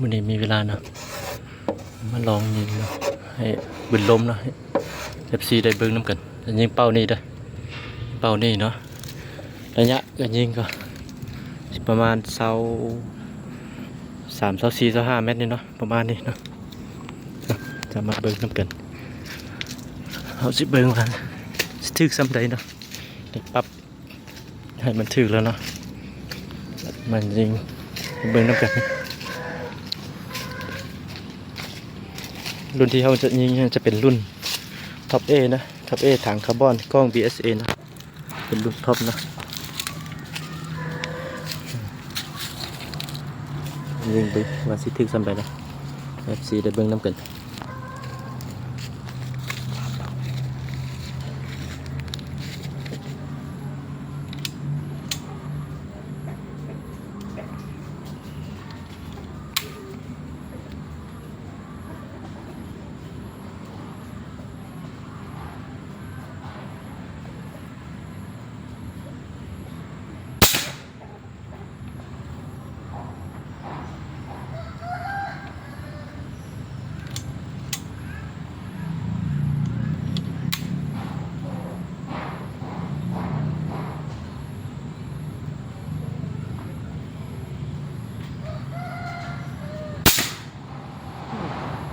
ມື້ນີ້ມີເວລາເນາະ ມາລອງຍິງເນາະ ໃຫ້ບືນລົມເນາະ ໃຫ້ເອັຟຊີໄດ້ເບິ່ງນຳກັນ. ຍິງເປົ້ານີ້ເດີ້ ເປົ້ານີ້ເນາະ ໄລຍະການຍິງກໍປະມານຊາວສາມ ຊາວສີ່ ຊາວຫ້າແມັດນີ້ເນາະ ປະມານນີ້ເນາະ. ສາມາດເບິ່ງນຳກັນ ເຮົາຊິເບິ່ງວ່າຊິຖືກສ່ຳໃດເນາະ ໄດ້ປັບ ໃຫ້ມັນຖືກແລ້ວເນາະ ມາຍິງເບິ່ງນຳກັນ. ລຸ້ນທີ່ເຮົາຈະຍິງຈະເປັນລຸ້ນທັອບເອນະ ທັອບເອ ຖັງຄາບອນ ກ້ອງບີເອສເອນະ ເປັນລຸ້ນທັອບນະ. ຍິງເບິ່ງວ່າຊິຖືກສ່ຳໃດນະ ເອັຟຊີໄດ້ເບິ່ງນຳກັນ.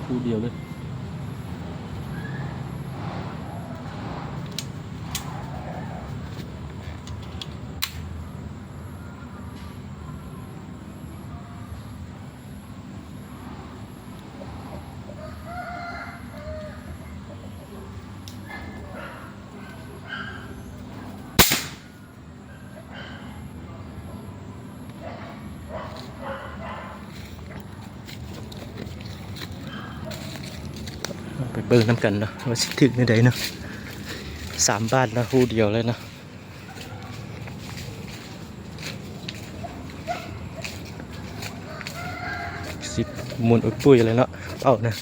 ຄູ່ດຽວເລີຍ. ເຮົາໄປເບິ່ງນຳກັນເນາະ ວ່າຊິຖືກແນວໃດເນາະ. ສາມບາດເນາະ ຄູ່ດຽວເລີຍເນາະ. ຊິໝູນອຸດປຸ້ຍເລີຍເນາະ ເປົ້ານະ.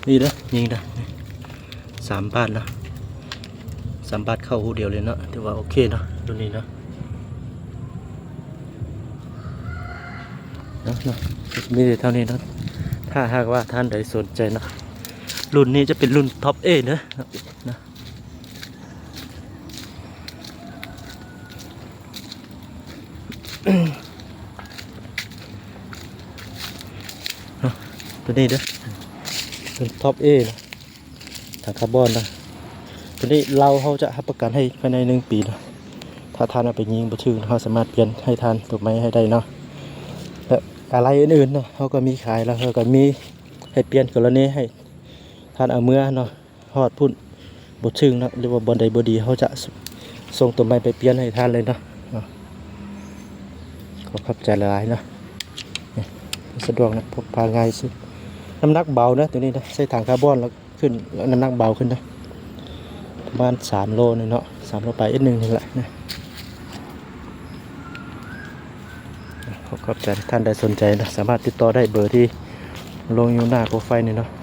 ນີ້ເດີ້ ຍິງເດີ້ ສາມບາດເນາະ ສາມບາດເຂົ້າຮູດຽວເລີຍເນາະ. ຖືວ່າໂອເຄເນາະ ລຸ້ນນີ້ເນາະ ເນາະ ເນາະ ມີແຕ່ເທົ່ານີ້ເນາະ. ຖ້າຫາກວ່າທ່ານໃດສົນໃຈເນາະ ລຸ້ນນີ້ຈະເປັນລຸ້ນທັອບເອເດີ້ເນາະ. ເນາະ ໂຕນີ້ເດີ້ ເປັນທັອບເອເນາະ ຖັງຄາບອນເນາະ. ໂຕນີ້ລາວເຮົາຈະຮັບປະກັນໃຫ້ພາຍໃນໜຶ່ງປີເນາະ. ຖ້າທ່ານເອົາໄປຍິງບໍ່ຖືກ ເຮົາສາມາດປ່ຽນໃຫ້ທ່ານໂຕໃໝ່ໃຫ້ໄດ້ເນາະ. ແລະ ອາໄຫຼ່ອື່ນໆເນາະ ເຮົາກໍມີຂາຍ ແລ້ວເຮົາກໍມີໃຫ້ປ່ຽນກໍລະນີໃຫ້ທ່ານເອົາເມືອເນາະ. ຮອດພຸ້ນບໍ່ຖືກເນາະ ຫຼືວ່າບ່ອນໃດບໍ່ດີ ເຮົາຈະ ສ- ສົ່ງໂຕໃໝ່ໄປປ່ຽນໃຫ້ທ່ານເລີຍເນາະ. ເນາະ ຂໍຂອບໃຈຫຼາຍໆເນາະ. ນີ້ ສະດວກເນາະ ພົກພາງ່າຍສຸດ. ນ້ຳໜັກເບົາເນາະ ໂຕນີ້ເນາະ ໃສ່ຖັງຄາບອນແລ້ວຂຶ້ນ ນ້ຳໜັກເບົາຂຶ້ນເນາະ ປະມານສາມໂລນີ້ເນາະ ສາມໂລປາຍ ເອັດໜຶ່ງນີ້ແຫຼະເນາະ. ຂໍຂອບໃຈ ທ່ານໃດສົນໃຈເນາະ ສາມາດຕິດຕໍ່ໄດ້ເບີທີ່ລົງຢູ່ໜ້າໂປຣໄຟນີ້ເນາະ.